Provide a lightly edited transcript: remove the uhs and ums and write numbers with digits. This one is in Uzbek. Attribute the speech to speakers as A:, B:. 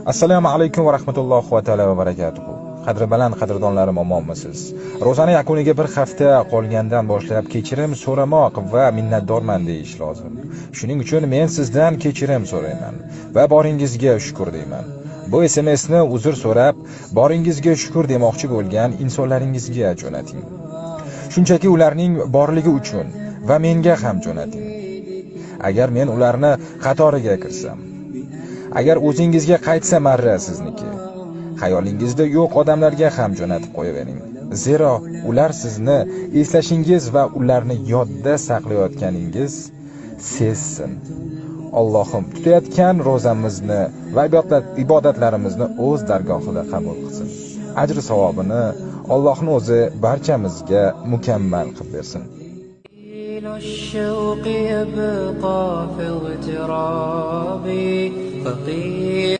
A: Assalomu alaykum va rahmatullohi va taala va barakatuhu. Qadri baland qadrdonlarim, omonmisiz? Ro'zani yakuniga bir hafta qolgandan boshlab kechirim so'ramoq va minnatdorman deyish lozim. Shuning uchun men sizdan kechirim so'rayman va boringizga shukr deyman. Bu SMSni uzr so'rab, boringizga shukr demoqchi bo'lgan insonlaringizga jo'nating. Shunchaki ularning borligi uchun va menga ham jo'nating. Agar men ularni qatoriga kirsam, agar o'zingizga qaytsa marra sizniki, xayolingizda yo'q odamlarga ham jo'natib qo'yavering. Zero ular sizni eslashingiz va ularni yodda saqlayotganingiz sezsin. Allohim tutayotgan ro'zamizni va ibodatlarimizni o'z dargohida qabul qilsin. Ajr savobini Allohning o'zi barchamizga mukammal qilib bersin.
B: الشوق يبقى في اغترابي فقيل